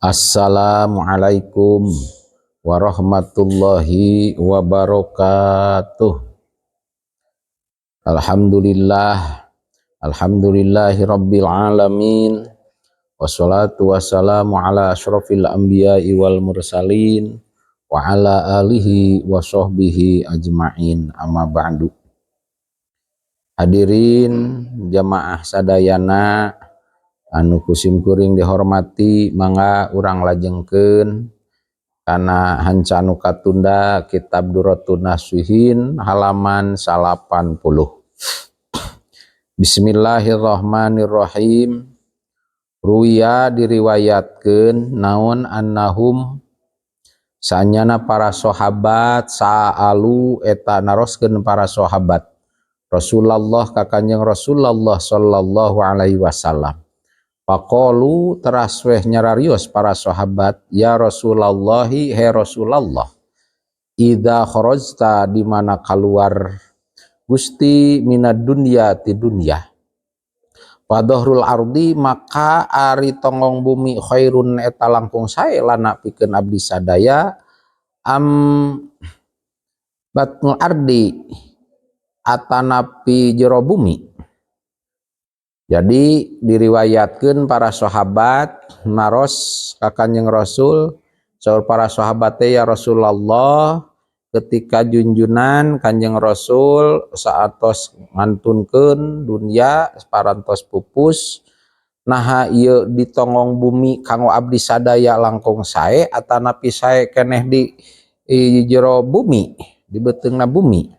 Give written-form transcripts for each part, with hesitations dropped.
Assalamualaikum warahmatullahi wabarakatuh. Alhamdulillah, alhamdulillahi rabbil alamin. Wassalatu wassalamu ala asyrafil anbiya'i wal mursalin wa ala alihi wa sahbihi ajma'in, amma ba'du. Hadirin jamaah sadayana anu ku sim kuring dihormati, mangga urang lajengkeun kana hanca nu katunda, kitab Durratun Nasuhin halaman 80. Bismillahirrahmanirrahim. Ruwiya, diriwayatkeun naon, annahum, sanyana para sahabat, sa'alu, eta naroskeun para sahabat, Rasulullah ka Kanjeng Rasulullah sallallahu alaihi wasallam. Faqalu, teras weh nyararios para sahabat, ya Rasulullah, he Rasulullah, idza kharajta, di mana keluar Gusti, minad dunya, ti dunya, fadhahrul ardi, maka ari tonggong bumi, khairun, eta langkung sae, lana, pikeun abdi sadaya, am batnul ardi, atanapi jero bumi? Jadi diriwayatkan para sahabat naros ka Kanjeng Rasul, saur para sahabat, ya Rasulullah, ketika junjunan Kanjeng Rasul saatos ngantunkeun dunia, parantos pupus, naha ieu di tonggong bumi kanggo abdi sadaya langkung sae atanapi sae keneh di jero bumi, di beuteungna bumi?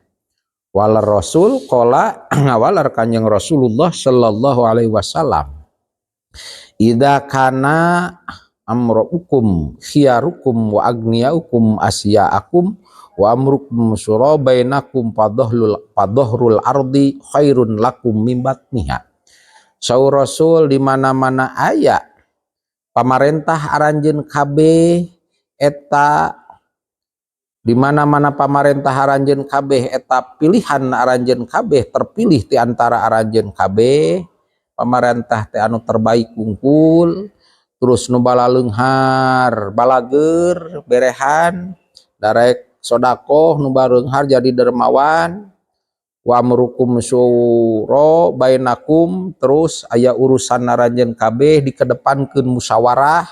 Walar Rasul, qala, ngawalar Kanjeng Rasulullah sallallahu alaihi wasallam, idza kana amrukum khiyarukum wa agniyaukum asya'akum wa amrukum syura bainakum fadhahrul ardi khairun lakum min batniha. Saur Rasul, di mana-mana aya pamarentah aranjeun kabeh eta, di mana-mana pamarentah aranjeun kabeh eta pilihan aranjeun kabeh, terpilih di antara aranjeun kabeh, pamarentah teh anu terbaik kungkul, terus nu balaleunghar balager berehan darek sodakoh, nu baleunghar jadi dermawan, wa amrukum syura bainakum, terus aya urusan aranjeun kabeh dikedepankeun musyawarah,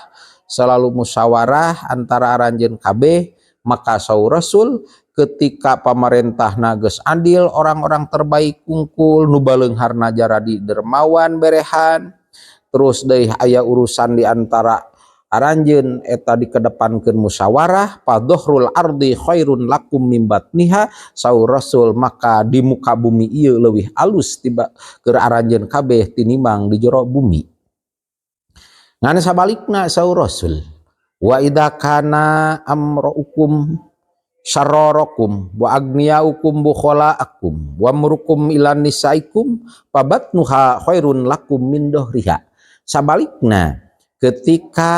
selalu musyawarah antara aranjeun kabeh, maka saur Rasul, ketika pamarentah geus adil, orang-orang terbaik kungkul, nu baleungharna jaradi dermawan berehan, terus deui aya urusan di antara aranjeun eta dikedepankeun musyawarah, fadhahrul ardi khairun lakum min batniha. Saur Rasul, maka di muka bumi ieu leuwih alus tiba keur aranjeun kabeh tinimbang di jero bumi. Ngan sabalikna, saur Rasul, wa idza kana amrukum syararakum wa agniyaukum bukhalaakum wa amrukum ila nisaikum fabatnuha khairun lakum min dohriha. Sabalikna, ketika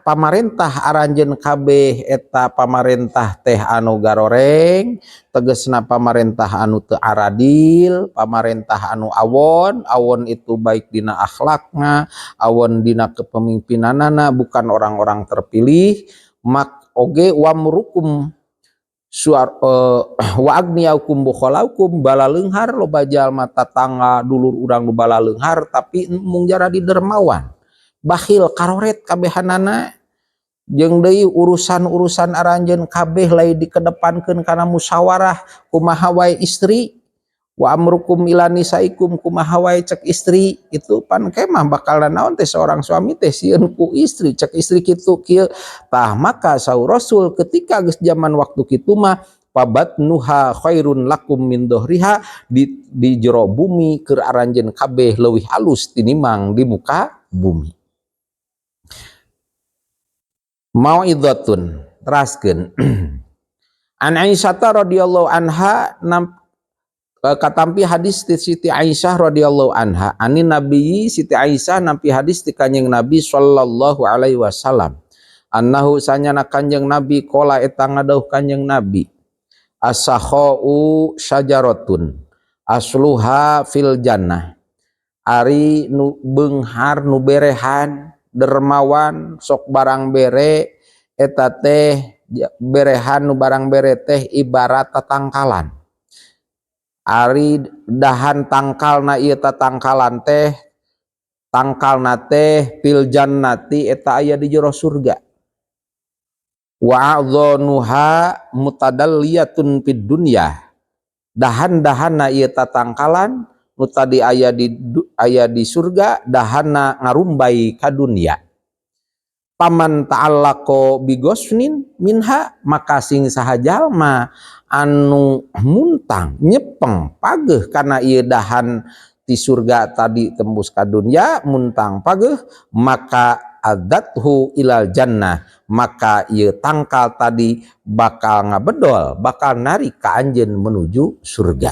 pamarentah aranjeun kabeh eta pamarentah teh anu garoreng, tegesna pamarentah anu teu aradil, pamarentah anu awon awon, itu baik dina akhlakna, awon dina kepemimpinanana, bukan orang-orang terpilih, mak oge wamrukum suar wa agniyaukum bukhalaukum, balaleunghar, loba jalma tatangga dulur urang nu balaleunghar tapi mung jaradi dermawan, bakhil, karoret kabehanana, jeung deui urusan-urusan aranjeun kabeh lain dikedepankeun kana musyawarah, kumaha wae istri, wa amrukum ila nisaikum, kumaha wae cek istri, itu pan kemah bakal naon teh, seorang suami teh sieun ku istri, cek istri kitu kieu. Tah, maka saur Rasul, ketika geus zaman waktu kitu mah, fabatnuha khairun lakum min dohriha, di jero bumi keur aranjeun kabeh leuwih halus tinimbang di muka bumi. Mauidhatun, teraskeun, an Aisyah radhiyallahu anha, nam, katampi hadis ti Siti Aisyah radhiyallahu anha, anin Nabi, Siti Aisyah nampi hadis ti Kanjeng Nabi sallallahu alaihi wasallam, annahu, sanyana Kanjeng Nabi, qala, eta ngadauh Kanjeng Nabi, as-sakhau syajaratun asluha fil jannah. Ari nu beunghar, nu berehan. Dermawan, sok barang bere, eta teh berehan nu barang bere teh ibarat tatangkalan. Ari dahan tangkalna ieu tatangkalan teh, tangkalna teh fil jannati, eta aya di jero surga. Wa a'dhanuha mutadalliyatun fid dunya, dahan-dahanna ieu tatangkalan nu tadi aya di surga, dahanna ngarumbai ka dunya. Paman ta'allaqo bigosnin minha, maka sing saha jalma anu muntang nyepeng pageuh kana ieu dahan ti surga tadi tembus ka dunya, muntang pageuh, maka adathu ilal jannah, maka ieu tangkal tadi bakal ngabedol, bakal narik ka anjeun menuju surga.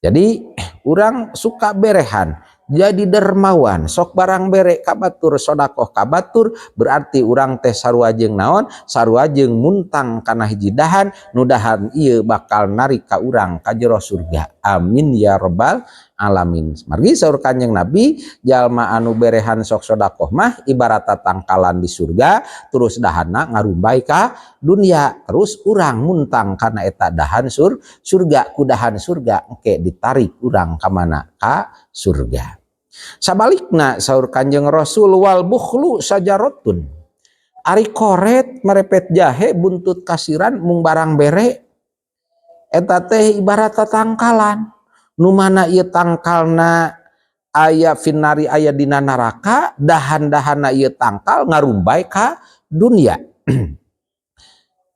Jadi urang suka berehan, jadi dermawan, sok barang bere ka batur, sodakoh ka batur, berarti urang teh sarua jeung naon? Sarua jeung muntang kana hiji dahan, nu dahan ieu bakal narik ka urang ka jero surga. Amin ya robbal alamin. Margi saur Kanjeng Nabi, jalma anu berehan, sok sodakoh mah ibarat tangkalan di surga, terus dahanna ngarumbai ka dunia, terus urang muntang kana eta dahan surga, ku dahan surga engke ditarik urang ka mana? Ka surga. Sabalikna, saur Kanjeng Rasul, wal bukhlu sajaratun, ari koret, merepet jahe, buntut kasiran, mung barang bere, eta teh ibarat tangkalan nu mana ieu tangkalna aya finnari, aya dina neraka, dahan-dahanna ieu tangkal ngarumbai ka dunia.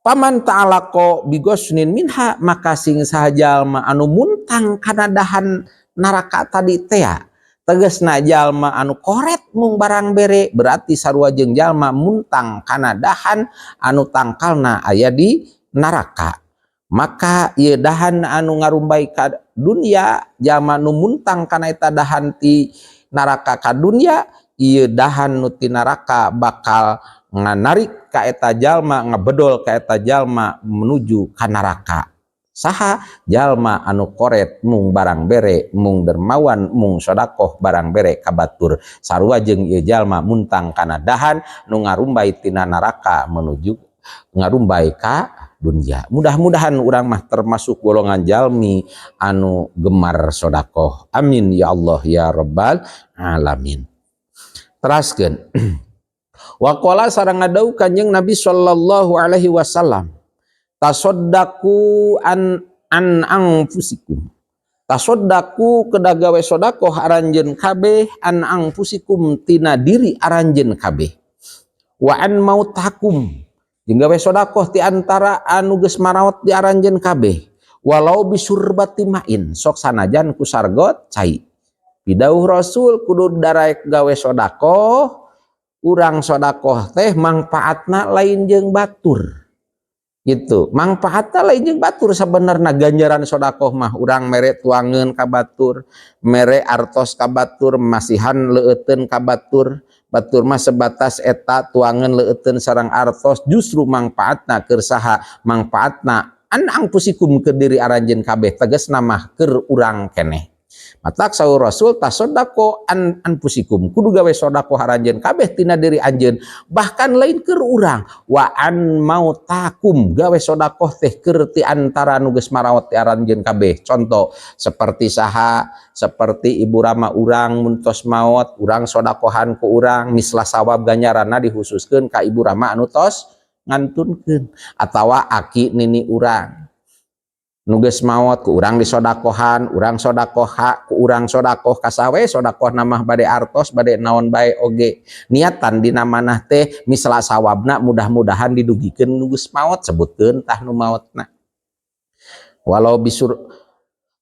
Paman ta'alaqo bigosnin minha, maka sing saha jalma anu muntang kana dahan neraka tadi tea, tegesna jalma anu koret mung barang bere, berarti sarua jeung jalma muntang kana dahan anu tangkalna aya di neraka. Maka ieu dahan anu ngarumbai ka dunia, jalma nu muntang kana eta dahan ti neraka ka dunia, ieu dahan nu ti neraka bakal nganarik ka eta jalma, ngebedol ka eta jalma menuju ka neraka. Saha? Jalma anu koret mung barang bere, mung dermawan, mung sodakoh barang bere ka batur, sarua jeung ieu jalma muntang kana dahan nu ngarumbai tina neraka menuju ngarumbai ka dunia. Mudah-mudahan urang mah termasuk golongan jalmi anu gemar sodakoh. Amin ya Allah ya Rabbal alamin. Teraskeun, waqala, sareng ngadawuh Kanjeng Nabi sallallahu alaihi wasallam, tasoddaqu an anfusikum, tasoddaqu, kedah gawe sodakoh aranjeun kabeh, an anfusikum, tina diri aranjeun kabeh, wa an mautakum, jeung gawe sodakoh ti antara anu geus maraot di aranjeun kabeh, walau bisurbati ma'in, sok sanajan ku sargot cai. Pidauh Rasul, kudu daraek gawe sodakoh. Urang sodakoh teh mangfaatna lain jeung batur gitu, mangfaatna lain jeung batur. Sebenarnya ganjaran sodakoh mah urang mere tuangeun ka batur, mere artos ka batur, masihan leueteun ka batur, batur mah sebatas eta tuangeun, leueteun sareng artos. Justru mangfaatna keur saha? Mangfaatna an anfusikum, ke diri aranjeun kabeh, tegasna mah keur urang keneh. Matak saur Rasul, tasoddaqu an anfusikum, kudu gawe sodakoh aranjeun kabeh tina diri anjeun, bahkan lain keur urang, wa an mautakum, gawe sodakoh teh keur ti antara nu geus maraot ti aranjeun kabeh. Contoh seperti saha? Seperti ibu rama urang mun tos maot, urang sodakohan ku urang, mislah sawab ganjaranna dikhususkeun ka ibu rama anu tos ngantunkeun, atawa aki nini urang nu geus maot, ku urang disodakohan, urang sodakoh ku urang sodakoh ka saha we. Sodakoh mah bade artos, bade naon bae oge, niatan dina manah teh mislah sawabna mudah-mudahan didugikeun nu geus maot. Sebutkeun tah nu maotna. Walau bisur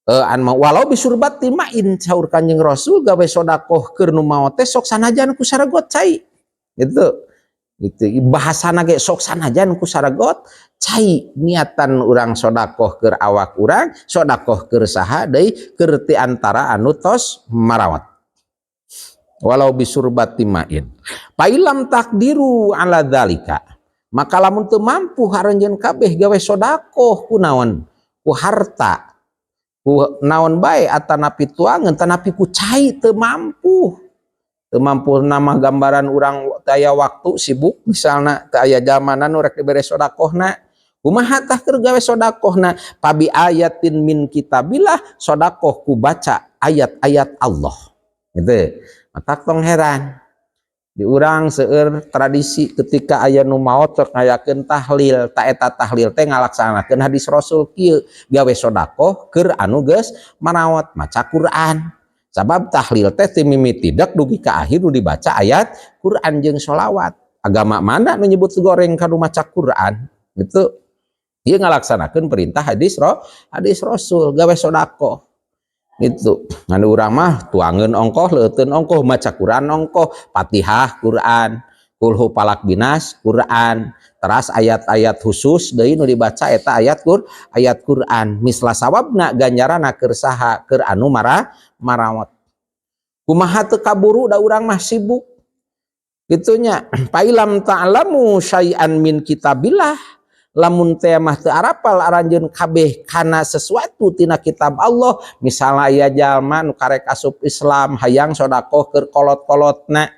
an walau bisurbati ma'in, saur Kanjeng Rasul, gawe sodakoh keur nu maot teh sok sanajan ku saragot cai gitu gitu. Bahasana ge sok sanajan ku saragot cai. Niatan urang sodakoh keur awak urang, sodakoh keur saha deui? Keur ti antara anu tos marawat. Walau bisurbati ma'in. Faillam taqdiru ala dzalika, maka lamun teu mampu aranjeun kabeh gawe sodakoh ku naon, ku harta, ku naon bae, atanapi tuangan, tanapi ku cai, teu mampu. Teu mampu nama gambaran urang teu aya waktu, sibuk misalna, teu aya zamanan nu rek dibere sodakohna. Kumaha tah keur gawe sodakohna? Fabi ayatin min kitabillah, sodakoh ku baca ayat-ayat Allah gitu. Maka tong heran di urang seueur tradisi ketika aya nu maot sok ngayakeun tahlil. Ta eta tahlil teh ngalaksanakeun hadis Rasul kieu, gawe sodakoh keur anu geus marawat, maca Quran. Sabab tahlil teh ti mimiti dek dugi ka akhir nu dibaca ayat Quran jeung sholawat. Agama mana nu nyebut goreng kanu maca Quran gitu? Dia ngalaksanakeun perintah hadis Rasul, gawe sodakoh gitu. Ngan urang mah tuangeun ongkoh, leuteun ongkoh, maca Quran ongkoh, Fatihah Quran, Kulhu, Falak, Binas Quran, teras ayat-ayat khusus deui nu dibaca eta ayat Quran. Misla sawabna, ganjaranna keur saha? Keur anu marawat. Kumaha teu kaburu, da urang mah sibuk gitu nya. Fa illam ta'lamu syai'an min kitabillah, lamun teh mah teu arapal aranjeun kabeh kana sesuatu tina kitab Allah. Misalnya aya jalma nu karek asup Islam, hayang sodakoh keur kolot-kolotna,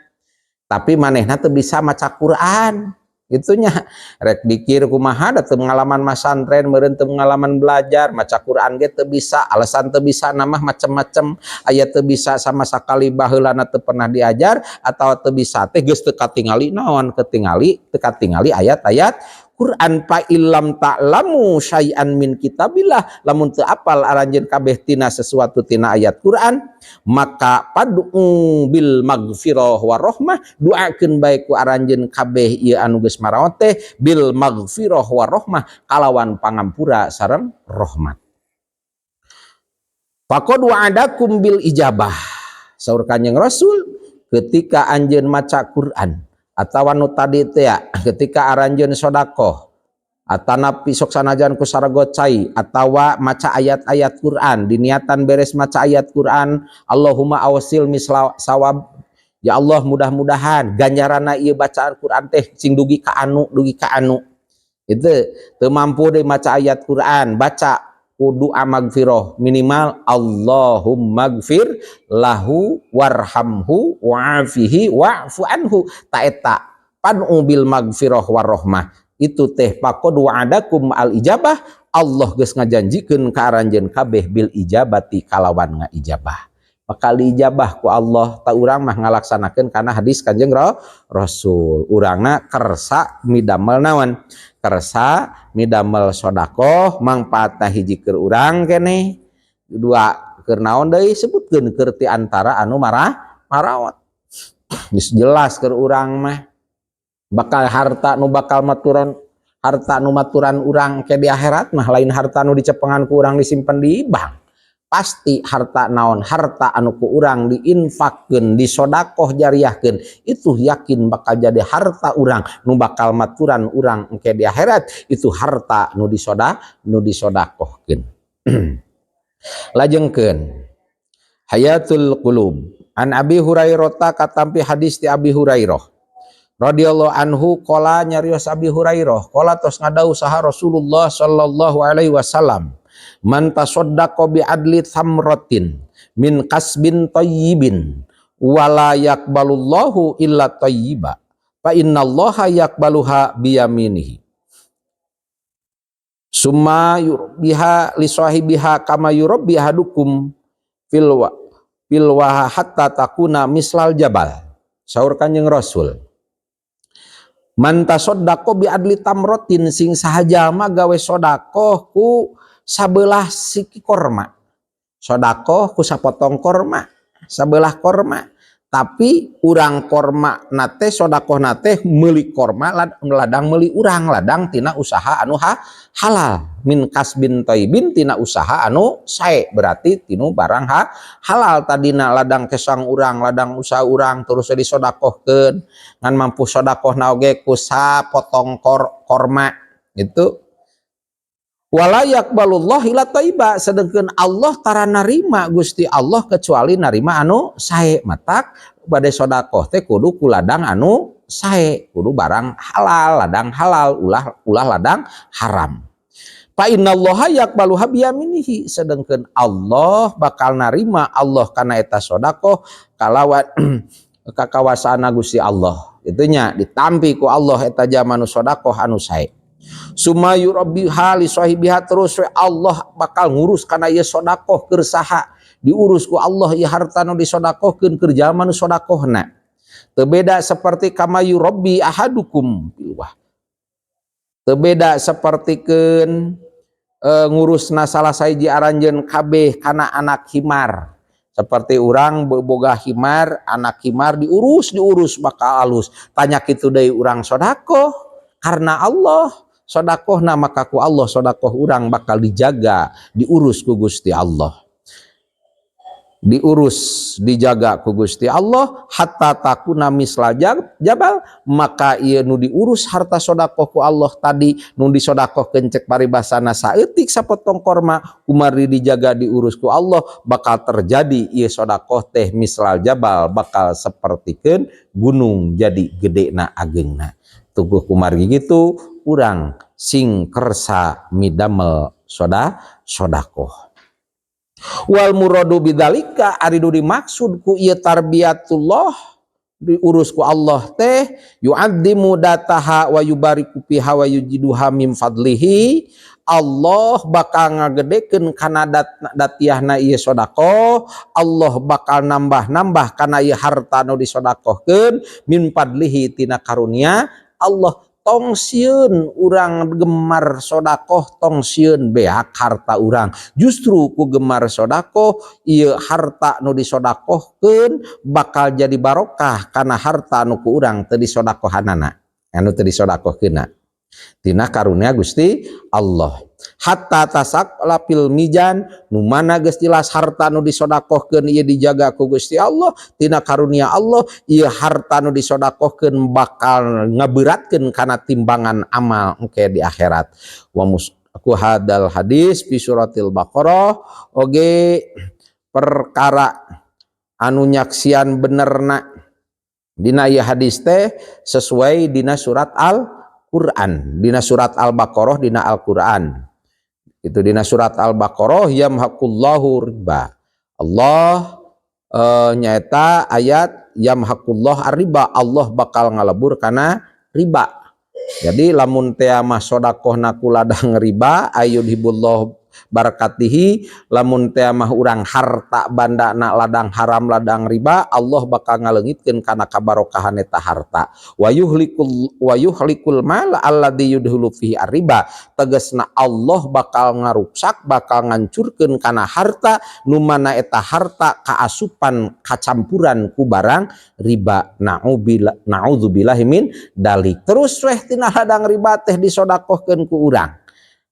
tapi manehna teu bisa maca Quran gitu nya. Rek dikir kumaha, da teu pengalaman masantren meureun, teu pengalaman belajar maca Quran ge teu bisa. Alasan teu bisa namah macem-macem aya, teu bisa sama sakali baheulana teu pernah diajar, atau teu bisa teh geus teu katingali naon, ketingali teu katingali ayat-ayat Quran. Fa illam ta'lamu syai'an min kitabillah, lamun teu apal aranjeun kabeh tina sesuatu tina ayat Quran, maka fad'u bil magfirah warahmah, doakeun bae ku aranjeun kabeh ieu anu geus marawat teh, bil magfirah warahmah, kalawan pangampura sareng rahmat. Faqad wa'adakum bil ijabah. Saur Kanjeng Rasul, ketika anjeun maca Quran atawa nu tadi teh ya, ketika aranjeun sodakoh atanapi sok sanajan ku saragot cai atawa maca ayat-ayat Quran, diniatan beres maca ayat Quran, Allahumma awsil misla sawab, ya Allah, mudah-mudahan ganjaranna ieu bacaan Quran teh sing dugi ka anu, dugi ka anu itu. Teu mampu deui maca ayat Quran, baca ku doa magfirah, minimal Allahumma gfir lahu warhamhu wa'afihi wa'fu anhu. Ta eta fad'u bil magfirah warahmah itu teh faqad wa'adakum al ijabah, Allah geus ngajanjikeun ka aranjeun kabeh bil ijabati, kalawan ngaijabah, bakal diijabah ku Allah. Ta urang mah ngalaksanakeun kana hadis Kanjeng Rasul. Urangna kersa midamel naon? Kersa midamel sodakoh, mangfaatna hiji keur urang keneh, dua keur naon deui, sebutkeun keur ti antara anu marawat. Geus jelas keur urang mah bakal harta nu bakal maturan, harta nu maturan urang ke di akhirat mah lain harta nu dicepengan ku urang disimpan di bank. Pasti harta naon, harta anu ku urang diinfakkeun, disodakoh jariahkeun, itu yakin bakal jadi harta urang nu bakal maturan urang engke di akhirat, itu harta nu disodakohkeun. Lajengkeun hayatul qulub. An Abi Hurairah, katampi hadis ti Abi Hurairah radhiyallahu anhu, qala, nyarios Abi Hurairah, qala, tos ngadawuh saha Rasulullah sallallahu alaihi wasallam, man tasaddaqa bi adli tamratin min kasbin thayyibin wala yaqbalullahu illa thayyiba fa innallaha yaqbaluha biyaminihi summa yurbiha li sahibiha kama yurabbi ahadukum filwa hatta takuna mislal jabal. Saur Kanjeng Rasul, man tasaddaqa bi adli tamrotin, sing saha jalma gawe sodakoh ku sabelah siki korma, sodakoh ku sapotong korma, sabelah korma. Tapi urang korma nate, sodakoh nate meuli korma ladang meuli urang, ladang tina usaha anu halal, min kasbin thayyibin, tina usaha anu sae, berarti tinu barang halal. Tadina ladang kesang urang, ladang usaha urang, terus disodakohkeun. Ngan mampu sodakoh oge ku sapotong korma itu, wala yaqbalullah illa thayyiba, sedangkan Allah tara narima, Gusti Allah kecuali narima anu sae. Matak bade sodakoh teh kudu ku ladang anu sae, kudu barang halal, ladang halal, ulah ulah ladang haram. Fa innallaha yaqbaluha biyaminihi, sedangkan Allah bakal narima Allah kana eta sodakoh kalawan Kakawasana Gusti Allah itu nya, ditampi ku Allah eta jalma nu sodakoh anu sae. Summa yurabbiha li sahibiha, terus we Allah bakal ngurus kana ieu sodakoh keur saha. Diurus ku Allah ieu harta nu disodakohkeun keur jalma nu sodakohna. Teu beda seperti kama yurabbi ahadukum, wah, teu beda sapertikeun ngurusna salah sahiji aranjeun kabeh kana anak himar. Seperti orang boga himar, anak himar diurus, diurus bakal alus. Tanya kitu deui urang sodakoh karena Allah, sodakoh maka ku Allah sodakoh urang bakal dijaga, diurus ku Gusti Allah, diurus, dijaga ku Gusti Allah hatta takuna misla jabal. Maka ieu nu diurus harta sodakoh ku Allah tadi, nu disodakohkeun cek paribasana saeutik sapotong korma, kumargi dijaga, diurus ku Allah, bakal terjadi ieu sodakoh teh mislal jabal, bakal sapertikeun gunung, jadi gedena, agengna. Tuguh kumargi gitu urang sing kersa midamel sodakoh. Wal muradu bidzalika, ari nu dimaksud ku ieu tarbiyatullah, diurus ku Allah teh, yu'azzimu dataha wa yubariku fiha wa yaziduha min fadlihi, Allah bakal ngagedekeun kana datiahna ieu sodakoh, Allah bakal nambah-nambah kana ieu harta nu disodakohkeun, min fadlihi, tina karunia Allah. Tong sieun urang gemar sodakoh, tong sieun beak harta urang. Justru ku gemar sodakoh, ieu harta nu disodakohkeun bakal jadi barokah karena harta nu ku urang teu disodakohanana, anu teu disodakohkeunna, tina karunia Gusti Allah. Hatta tasaqala fil mizan, nu mana geus jelas harta nu disodakohkeun ieu dijaga ku Gusti Allah tina karunia Allah, ieu harta nu disodakohkeun bakal ngaberatkeun kana timbangan amal engke di akhirat. Wa ku hadal hadis fi suratil Baqarah, oge perkara anu nyaksian benerna dina ieu hadis teh sesuai dina surat Al-Qur'an, dina surat Al-Baqarah, dina Al-Qur'an itu, dina surat Al-Baqarah, yamhaqullahu riba. Allah nyaeta ayat yamhaqullah riba, Allah bakal ngalebur kana riba. Jadi lamun tea mah sodakohna ku ladang riba, ayyudhibullah barakatihi, lamun tea mah urang harta banda na ladang haram, ladang riba, Allah bakal ngaleungitkeun kana kabarokahan eta harta. Wa yuhlikul, wa yuhlikul mal alladzi yudkhulu fihi riba, tegasna Allah bakal ngaruksak, bakal ngancurkeun kana harta nu mana eta harta kaasupan, kacampuran ku barang riba. Na'udzubillah, na'udzubillahi min dalik. Terus weh tina ladang riba teh disodakohkeun ku urang.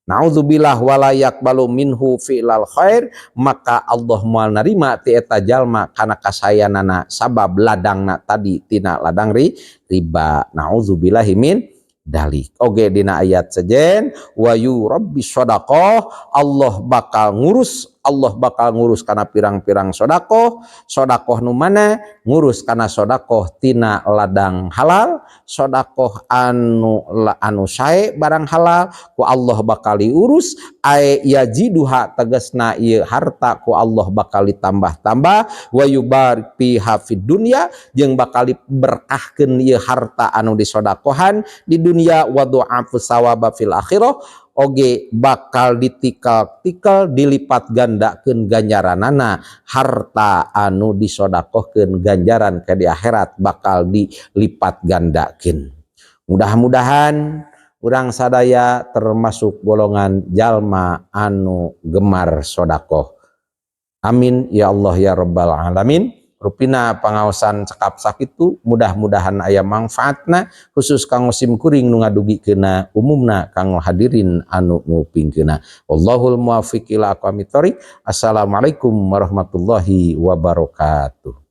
Nauzubillah, wala yaqbalu minhu fi'lal khair, maka Allah moal narima ti eta jalma kana kasayanana, sabab ladangna tadi tina ladang riba. Nauzubillahi min dalik. Oge dina ayat sejen, wa yurabbi shadaqah, Allah bakal ngurus, Allah bakal ngurus kana pirang-pirang sodakoh. Sodakoh nu mana? Ngurus kana sodakoh tina ladang halal, sodakoh anu sae, barang halal ku Allah bakal diurus. Ay yaziduha, tegasna ieu harta ku Allah bakal ditambah-tambah. Wa yubarik fiha fid dunya, jeung bakal diberkahkeun ieu harta anu disodakohan di dunia. Wa du'afu sawaba fil akhirah, oge bakal ditikal-tikal, dilipat gandakeun ganjaranana harta anu disodakohkeun, ganjaran ke di akhirat bakal dilipat gandakeun. Mudah-mudahan urang sadaya termasuk golongan jalma anu gemar sodakoh. Amin ya Allah ya Rabbal alamin. Rupina pangaosan cekap sakitu, mudah-mudahan aya manfaatna, khusus kanggo sim kuring nu ngadugikeuna, umumna kanggo hadirin anu ngupingkeuna. Wallahul muwaffiq ila aqwamit thoriq. Assalamualaikum warahmatullahi wabarakatuh.